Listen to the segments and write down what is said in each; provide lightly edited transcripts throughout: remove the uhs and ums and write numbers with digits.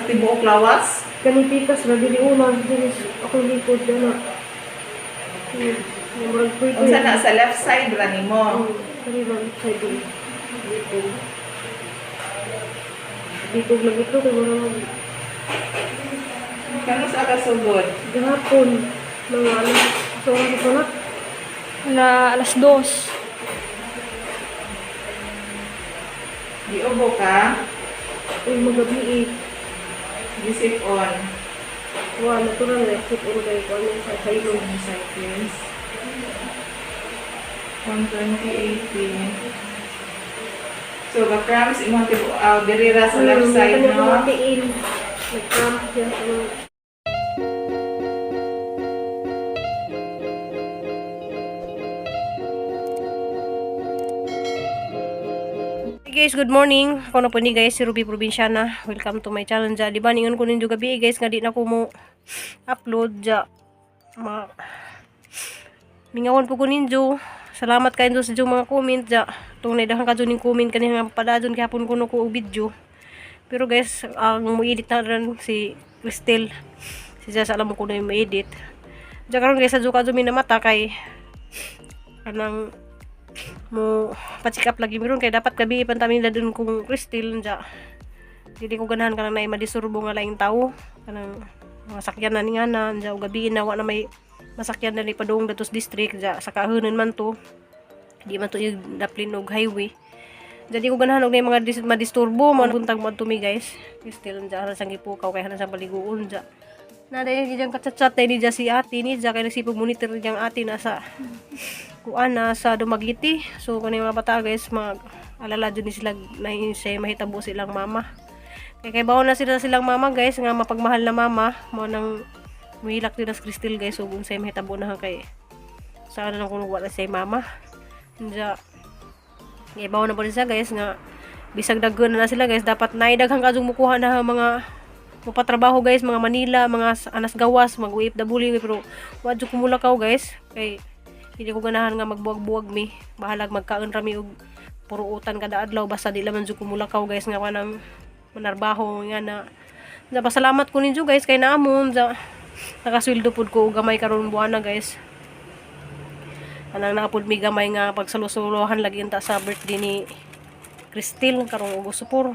tibuok lawas? Kani pikas ra dili una dili akong likod ana. Murag kuy. Unsa na sa left side ra nimo? Kani ba side dili. Likod. Likod lang ito kay murag Kano sa kasugod? gahapon mga alas so ano pa na? Ala, 2:00. Giubo ka? Uy, magabi eh. Gisip on. Wa natural na isip ko kay ko ano sa ilong. Sinusitis. 120/80. So, the cramps imong tibuok diri ra sa left side, no? no? Matiin. Nag-cramp siya sa mga. Hey guys, good morning. Ako na po ni guys, si Ruby Provinciana. Welcome to my channel. Ja, di ba ningon ko ninyo gabi eh, guys nga di na ko mo upload ja. Ma Mingawan po ko ninyo. Salamat kayo sa inyong mga comment ja. Tung naidahan ka ning comment kaning nga padadon gihapon kuno ko og video. Pero guys, ang mo-edit na rin si Cristel. Si Jess, alam mo ko na yung mo-edit. Ja karon guys, sa ka minamata kay kanang mo pa-check up lagi meron kay dapat gabi pan tami nila dun kung Cristel ja. Dili ko ganahan kanang naay madisturbo nga laing tawo kanang mga sakyan na ni nga na ja ug gabi na wa na may masakyan na ni padung datos district ja sa kahunan man to di man to yung daplin og highway. Ja di ko ganahan og naay mga madisturbo man buntag mo adto mi guys. Cristel ja halang sang gipukaw kay halang sang paliguon ja. Na dahil di diyang kachat-chat dahil di dyan si ate ni dyan kay nagsipag monitor diyang ate nasa kuan na sa Dumaguete. So kung mga bata guys, mag alala dyan ni sila na siya mahitabo silang mama. Kay bawo na sila silang mama guys, nga mapagmahal na mama, mo nang muhilak din as Cristel guys, so unsay mahitabo na kay sa ano nang kung wala siya mama. Diya, kay bawo na po siya guys nga bisag daghan na sila guys, dapat naidaghang kadtong mukuha na mga mupatrabaho guys, mga Manila, mga anas gawas, mag OFW, pero wa jud kumulakaw guys kay hindi ko ganahan nga magbuwag-buwag mi. Bahalag magkaon rami og puro utan kada adlaw basta di laman jud kumulakaw guys nga kanang manarbaho nga na. Ja, pasalamat ko ninyo guys kay naamon ja nakasweldo pud ko og gamay karon buwana guys. Anang naapod mi gamay nga pagsalusuluhan lagi unta sa birthday ni Cristel karong Agosto 4.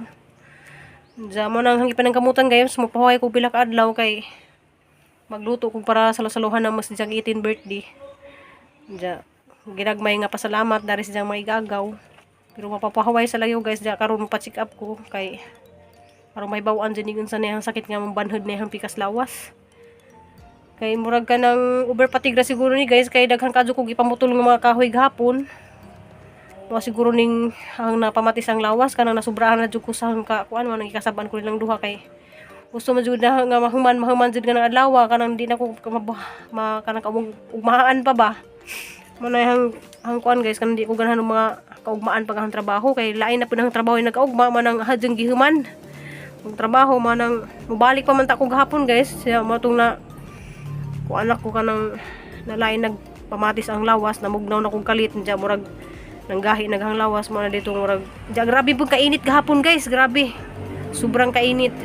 Ja mo nang hangipan ng kamutan guys, mopahuway ko pila ka adlaw kay magluto kog para salusaluhan ng mas diyang 18 birthday. Ja, ginagmay nga pasalamat dari sa diyang maigagaw. Pero mapapahuway sa layo guys, ja karon pa-check up ko kay aron may bawaan dyan ingon sa niyang sakit nga mabanhod niyang pikas lawas. Kay murag ka ng over fatigue ra siguro ni guys kay daghan kadyo kog ipamutol nga mga kahoy gahapon. Wa siguro ning ang napamatis ang lawas kanang nasubrahan na jud ko sa ka kuan man gikasaban ko nilang duha kay gusto man jud na nga mahuman mahuman jud nga ng adlaw kanang di na ko ma, kanang kaugmaan ugmahaan pa ba mo na hang kuan guys kanang di ko ganahan og mga kaugmaan pag ang trabaho kay lain na pud ang trabaho yung nagkaugma man ang hadyang gihuman ang trabaho man ang mobalik pa man ta ko gahapon guys siya mo tong na kuan ako kanang nalain nagpamatis ang lawas namugnaw na kong kalit diya murag nanggahi naghang lawas mo na dito murag diya grabe pud kainit gahapon guys, grabe sobrang kainit.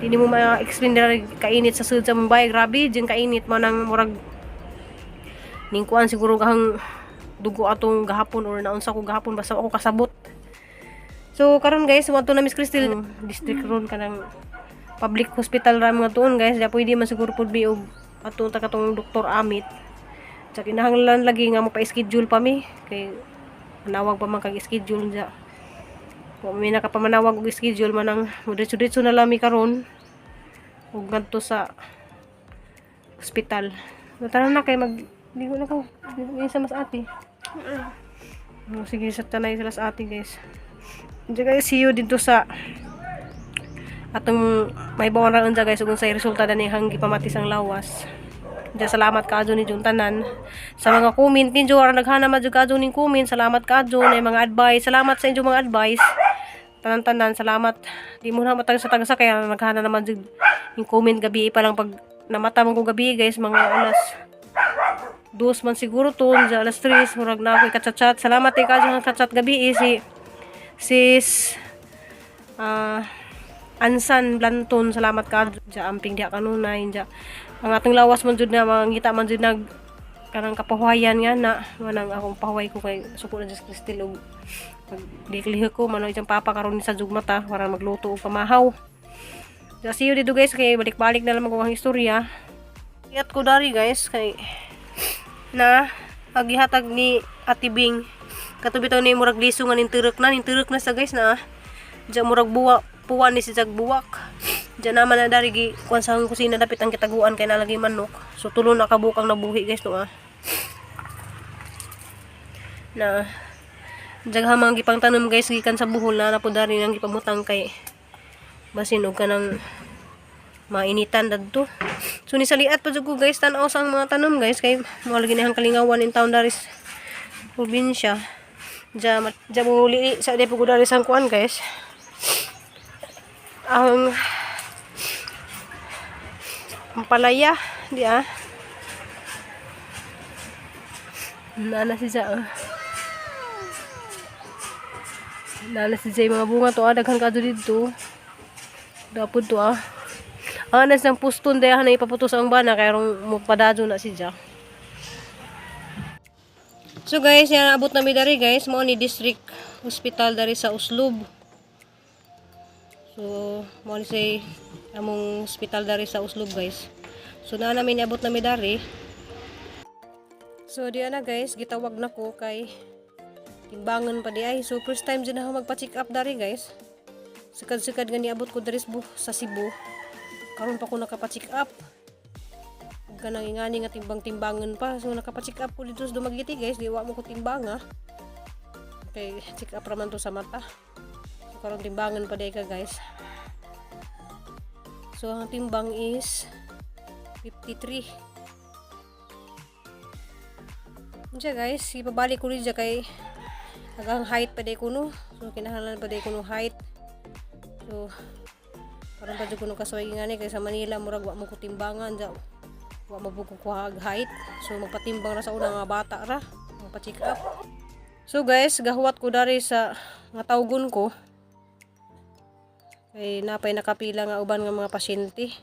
Hindi mo ma-explain na kainit sa sud sa Mumbai, grabe diyan kainit man ang murag ning kuan siguro gahang dugo atong gahapon or naunsa ko gahapon basta ako kasabot. So karon guys, mo na Miss Crystal district ron kanang public hospital ra mga tuon guys. Di pwede man siguro pud mi og atong ta katong Dr. Amit. Sa kinahanglan lagi nga mo pa-schedule pa mi kay manawag pa man kag schedule diya. Kung may nakapamanawag og schedule man ang diretso-diretso na lang mi karon ug ngadto sa ospital. So, tara na kay mag ligo na ko. Ligo sa mas ate. Oh, sige sa tanay sila sa ate guys. Diyan guys, see you dito sa atong may bawan ra unsa guys ug unsay resulta na hang gipamatis ang lawas. Diyan salamat kaadyo ni Jun tanan sa mga comment ninyo aron naghana man jud kaadyo ning comment. Salamat kaadyo na mga advice. Salamat sa inyong mga advice. Tanan-tanan salamat. Di mo na matag sa tagsa kaya naghana naman jud yung comment gabi pa lang pag namata man ko gabi guys mga 2:00 man siguro to sa 3:00 murag na ako kachat-chat. Salamat kay kaadyo nga kachat gabi eh, si sis Ansan Blanton, salamat ka ja amping diha kanunay ja. Ang atong lawas man jud na mangita man jud nag kanang kapahuwayan nga na manang akong pahuway ko kay suko na Diyos Cristel og paglikliha ko mano isang papa karon sa jugmata para magluto og pamahaw. Ja, see you dito guys kay balik-balik na lang ko ang istorya. Iyat ko dari guys kay na agihatag ni Ate Bing. Katubitaw ni murag liso nga ninturok na sa guys na. Diya murag buwa puwa ni si Jag buwak. Diya naman na dari gi kuan sa akong kusina dapit ang kitaguan kay nalagi manok. So tulo na kabukang nabuhi guys no ah. Na Diya hamang gipang tanom guys gikan sa buhol na napo dari nang gipamutang kay basin og kanang mainitan dadto. So ni saliat pa jud ko guys tan-aw sa ang mga tanom guys kay mo lagi na ang kalingawan in town dari sa probinsya. Diya diya mo uli sa di po ko dari sa kuan guys. Ang ampalaya di ah. Nana si ja. Ah. Nana si ja yung mga bunga to ah daghan kadto didto. Dapod to ah. Anas ng puston dayahan na ipaputos ang bana kay rong mupadadyo na si Ja. So guys, yan abot na mi dari guys, mao ni District Hospital dari sa Uslob. So, mao ni say among hospital dari sa Uslob guys. So naa namin niabot na mi dari. So diya na guys, gitawag na ko kay timbangan pa di ay. So first time din ako magpa-check up dari guys. Sukad-sukad nga niabot ko dari sa Cebu. Karon pa ko nakapa-check up. Ug kanang ingani nga timbang-timbangan pa. So nakapa-check up ko dito sa Dumaguete guys, di wa mo ko timbang ah. Kay check up raman to sa mata. So karon timbangan pa di ka guys. So ang timbang is 53. Unsa guys, ipabalik ko rin dyan kay agang height pa di ko no. So kinahanglan pa di ko no height. So karon pa jud ko no kasuway ngani kay sa Manila murag wa mo ko timbangan ja. Wa mo ko kuha og height. So magpatimbang ra sa una nga bata ra, magpa-check up. So guys, gahuwat ko dari sa nga tawgon ko. Kay napay nakapila nga uban nga mga pasyente.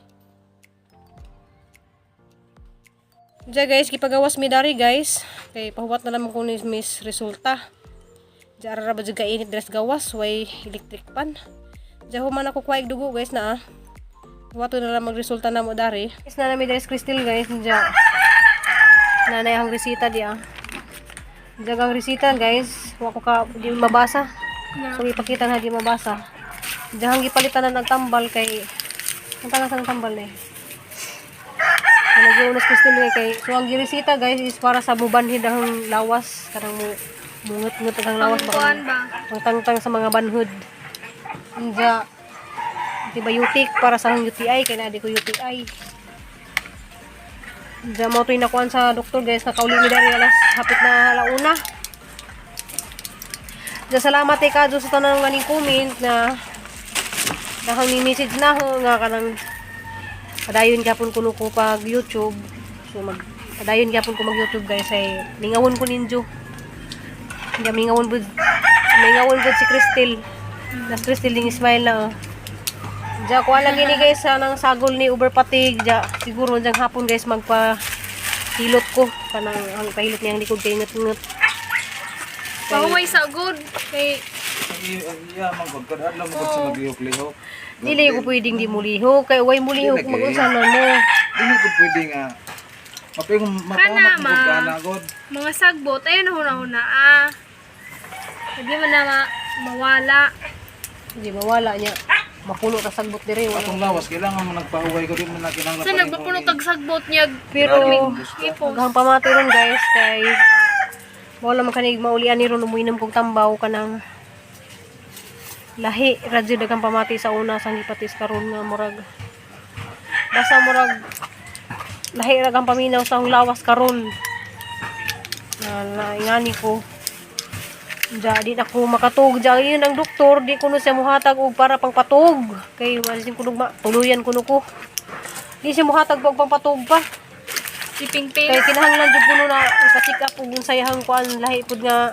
Diya guys, gipagawas mi dari guys. Kay pahuwat na lamang ko ni Miss Resulta. Diya ara ra ba jud kainit dress gawas, way electric pan. Diya human ako kuha og dugo guys na ah. Huwato na lang magresulta na mo dari. Guys, na nami dari Crystal guys. Diya. Nanay ang resita diya. Diya ang resita guys. Wa ko ka di mabasa. So ipakita na di mabasa. Diya ang gipalitan na nagtambal kay ang tagas ang tambal eh. So, nag-iunas Crystal eh, kay so ang giresita guys is para sa mubanhid ang lawas kanang mo mungut-ngut ang lawas baka Kuan ba? ang tangtang sa mga banhod. Inja antibiotic para sa akong UTI kay naa di ko UTI. Inja mo to'y nakuan sa doktor guys nakauli mi dari alas hapit na alauna. Inja salamat eh kadyo sa tanan nga ning comment na nakang ni message na ho nga kanang padayon gyapon kuno ko pag YouTube. So mag padayon gyapon ko mag YouTube guys ay mingawon ko ninyo. Hindi, mingawon bud si Cristel. Nas Cristel ding smile na oh. Diya ko lagi ni guys sa nang sagol ni Uber Patig. Diya siguro diyang hapon guys magpa hilot ko kanang ang pahilot niyang likod kay ngut-ngut. Pahuway sa good kay Iya, man gud kad adlaw mo gud sa maglihok-lihok. Dili ko pwedeng di mulihok kay way mulihok Dili, kay. magunsa na mo. Dili ko pwede nga mapingon Kana, mapahamak mo ma. gud kana gud. mga sagbot ayun huna-huna ah. Hindi man na mawala. Hindi mawala niya. Mapuno ra sagbot dire wala. Atong lawas kailangan mo nagpahuway ko di mo na kinahanglan. Sa nagpapuno tag sagbot niya Pero ipos. Aghang pamati ron guys kay wala man kanig maulian ni ron umuinom kog tambaw kanang lahi radyo daghang pamati sa una sa gipatis karon nga murag basta murag lahi ra kang paminaw sa akong lawas karon na naingani ko. Diya, di na ko makatug. Diya, yun ang doktor, di ko no siya muhatag og para pangpatug. Kay wala ko nugma, tuluyan ko no ko. Di siya muhatag og pangpatug pa. Sleeping Kay pills. kinahanglan jud kuno na ipa-check up ug unsay ang kuan lahi pud nga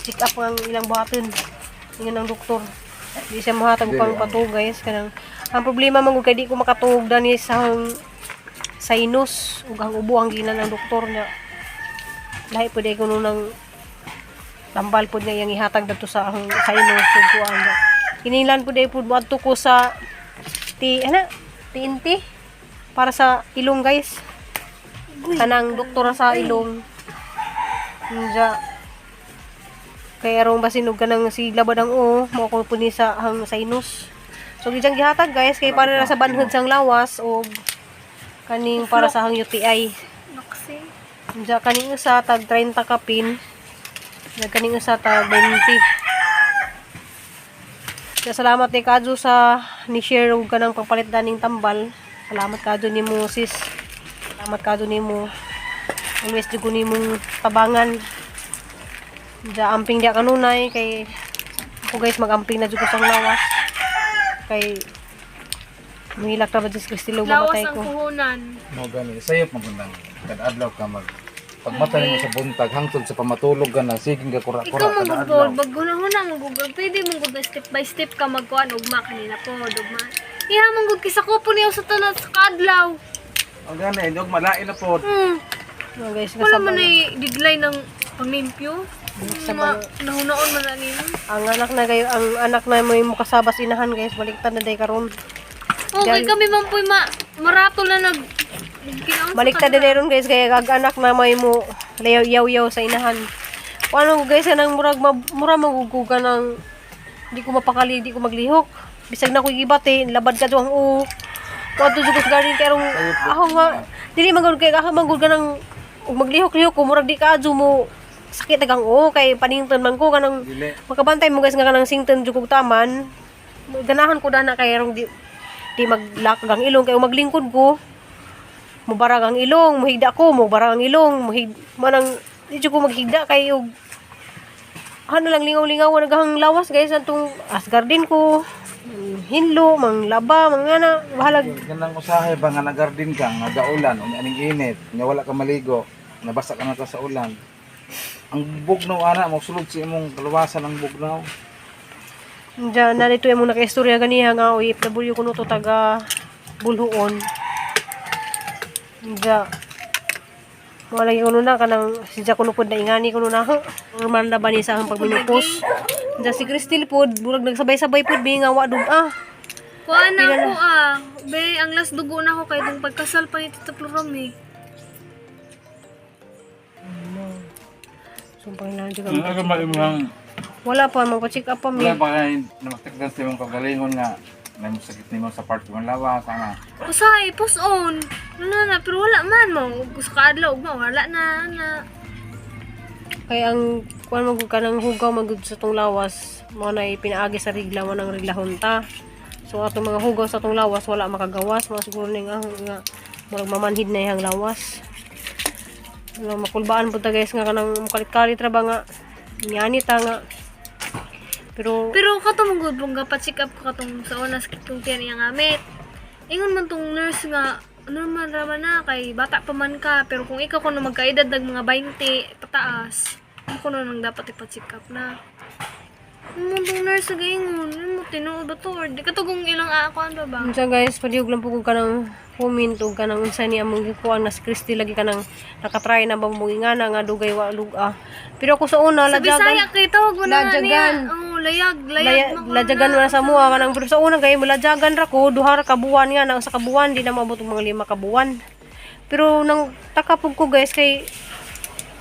check up ang ilang buhaton. Ingon ang doktor. Di siya muhatag og pangpatug guys kanang Ang problema man gud kay di ko makatuog dani sa sinus ug ang ubo ang ginan ng doktor niya. Lahi pud ay kuno ng tambal pud nga iyang ihatag dadto sa ang sinus ug kuan niya. Kininglan pud ay pud moadto ko sa T ana TNT para sa ilong, guys. Kanang doktora sa ilong. Nja. Kaya aron basin og kanang sigla ba dang o mo ko pud ni sa ang sinus. So gidyang gihatag, guys, kay para na sa banhod sang lawas og kaning para sa hang UTI. Naksi. Nja kaning usa tag 30 ka pin. Nja kaning usa tag 20. Kaya salamat ni Kadyo sa ni share og kanang pagpalit daning tambal. Salamat Kadyo nimo, sis. Salamat Kadyo nimo. Always jud ko nimong tabangan. Diya amping diya kanunay kay ako, guys, magamping na jud ko sa lawas. Kay muhilak ra ba Diyos Cristilo Lawas mamatay ang ko. puhunan. Mo gani sayop magundang kada adlaw ka mag pagmata nimo sa buntag hangtod sa pamatulog ka na sige ka kura-kura Ikaw kada mong adlaw. gugol, baghuna-huna mong gugol. Pwede mong gugol step by step ka magkuan ugma kanina po, ugma. Iha mong gugol kisa ko po niya sa tanan sa kaadlaw. Ang gani dog malain na pod. Mga guys, Wala kasama man ay deadline ng panglimpyo. Kasama Nahunaon man na nimo. ang anak na kayo, ang anak na mo yung mukasabas inahan, guys, baliktad na day karon. Okay kami man po'y ma marato na nag kinaon sa Baliktad na ron, guys, kaya ag anak na may mo layaw yaw yaw sa inahan. Kung ano, guys, nang murag mura maguguga ng di ko mapakali, di ko maglihok. Bisag na ko gibati, labad ka ang u. Kuadto jud ko sa garden kay rong ako nga dili man gud kay ako man gud kanang ug maglihok-lihok ko murag di ka adyo mo sakit agang o kay panington man ko kanang Dili. makabantay mo, guys, nga kanang sington jud kog taman. Ganahan ko dana kay rong di di maglak ang ilong kay maglingkod ko mubarag ang ilong, muhigda ko, mubarag ang ilong, muhig manang di jud ko maghigda kay og ano lang lingaw-lingaw nagahang lawas, guys, antong asgarden ko, hinlo, manglaba, mangana, bahalag. Ganang usahay ba nga nagardin ka nga gaulan unya aning init nya wala ka maligo nabasa ka na ta sa ulan. Ang bugnaw ana mo sulod sa imong kaluwasan ang bugnaw. Diyan, narito yung mga nakaistorya ganiha nga OFW kuno to taga Bulhuon. Diyan. Wala lagi kuno na kanang si Jack kuno pod na ingani kuno na normal na ba ni sa ang pagminupos. Diyan si Cristel pod murag nagsabay-sabay pod bi nga wa dug-a. Kuan na ako ah. Be, ang last dugo na ako kay tong pagkasal pa ni Tita Florom eh. Sumpang na jud. Ano ba imong Wala pa magpa-check up pa mi. wala pa kay namatikdan sa imong kagalingon nga may sakit nimo sa part imong lawas ana? Usahay, post on. Ano na, pero wala man mo. Sa kaadlaw, ugma, wala na, na. Kay ang kuan man gud kanang hugaw man gud sa tong lawas mo na pinaagi sa rigla mo nang riglahon ta. So atong mga hugaw sa tong lawas wala makagawas mo siguro ning ang nga murag mamanhid na iyang lawas. Ano, makulbaan pud ta, guys, nga kanang mukalit-kalit ra ba nga ngani ta nga. Pero Pero katong mong good, pa check up ko katong sa una sakit kong tiyan iyang amit. Ingon man tong nurse nga, normal ra man na, kay bata pa man ka, pero kung ikaw kuno magkaedad nag mga 20 pataas, mo kuno nang dapat ipa-check up na. Mo tong nurse nga ingon, mo tinuod ba to or di katugong ilang aakuan ba ba? Unsa, guys, padihog lang po kog kanang comment og kanang unsa ni among gikuan na si Christy lagi kanang nakatry na ba mo ingana nga dugay wa luga. Pero ako sa una Sa ladyagan. Bisaya kay tawag mo na nga niya. Ladyagan. Oh, layag, layag man kuno Ladyagan na. mo na sa mua kanang pero sa una kay ladyagan ra ko duha ra ka buwan nga na sa kabuwan di na maabot og mga 5 ka buwan. Pero nang taka pug ko, guys, kay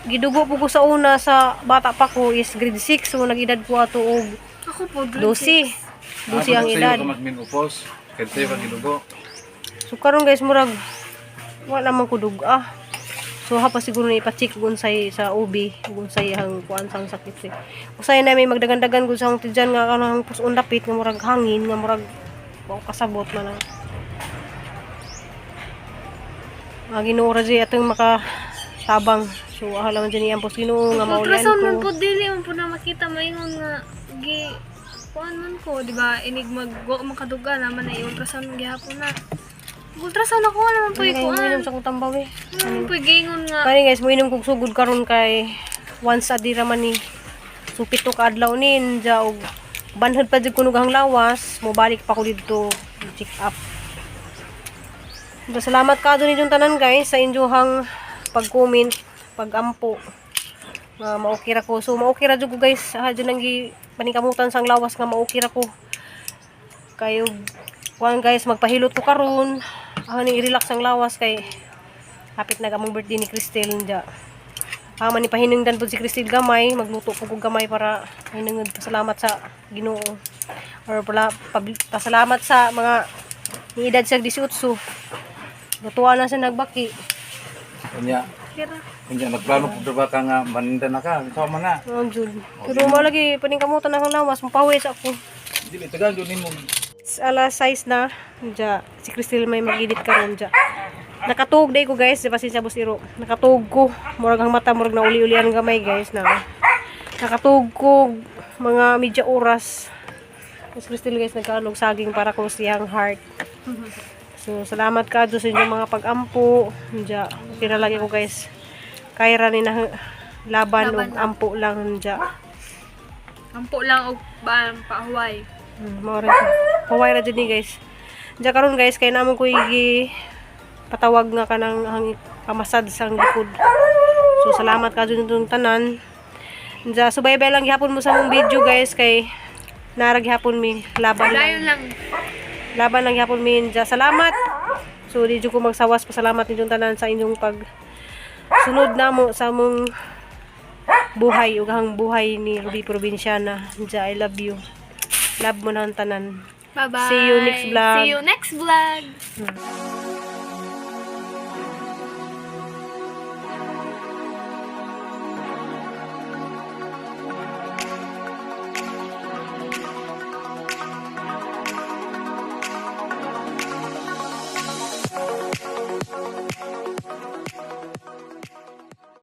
gidugo pug ko sa una sa bata pa ko is grade 6, so nag-edad ko ato og Ako po, grade 12. 12 ang edad. Ka magminupos kay sayo ka gidugo. So karon, guys, murag wala man ko dug-a. So ha pa siguro na ipa-check ug unsay sa OB ug unsay ang kuan sang sakit eh. Usay na may magdagandagan gud sa akong tiyan nga kanang puson dapit nga murag hangin nga murag wa ko kasabot man na. Mga Ginoo ra jud atong makatabang. So ahala man jud ni ampos Ginoo nga maulan Ultrasound man ko. po dili man po na makita maingon nga gi kuan man ko, di ba? Inig mag wa makaduga naman na i-ultrasound gihapon na. Ultrasound ako wala man po Ay, kuan. moinom sa akong tambaw eh. Wala man po giingon nga Kani, guys, moinom kog sugod karon kay once a day ra man ni. So 7 ka adlaw ni nja og banhod pa jud kuno ang lawas, mobalik pa ko didto. Check up. Salamat ka doon inyong tanan, guys, sa inyong pag-comment, pag-ampo. Nga maokay ra ko. So maokay ra jud ko, guys. Ah, jud nang gi paningkamutan sang lawas nga maokay ra ko. Kayo kuan, guys, magpahilot ko karon. Ah, ni relax ang lawas kay hapit na among birthday ni Cristel ja. Ah, man ipahinungdan pud si Cristel gamay, magluto ko og gamay para hinungod pasalamat sa Ginoo or pala pasalamat sa mga ni edad siya 18. Lutuan na siya nagbaki. Unya, Kira. unya nagplano pud ba ka nga maninda na ka? Ikaw man na. Oh, jud. Pero mao lagi paningkamutan akong lawas, mapawis ako. Dili tagal jud nimo. Alas 6 na ja, si Cristel may mag-edit karon ja. Nakatuog day ko, guys, di pasensya, boss Iro. Nakatuog ko, murag ang mata murag na uli-ulian gamay, guys, na. Nakatuog ko mga medya oras. Si Cristel, guys, nagkanog saging para ko siyang heart. So salamat ka sa inyong mga pag-ampo. Ja, okay na lagi ko, guys. Kaya ra ni na laban, Laban og ampo lang ja. Ampo lang og ba pahuway. Mao ra siya. Paway ra jud ni, guys. Diya karon, guys, kay namo ko igi patawag nga kanang ang pamasad sang likod. So salamat ka jud nitong tanan. Diya subaybay lang gihapon mo sa mong video, guys, kay nara gihapon mi laban lang. Dayon lang. Laban lang gihapon mi diya. Salamat. So di jud ko magsawas pasalamat ninyong tanan sa inyong pag sunod namo sa among buhay ug ang buhay ni Ruby Provinciana. Diya, I love you. Love mo na ang tanan. Bye-bye. See you next vlog. See you next vlog.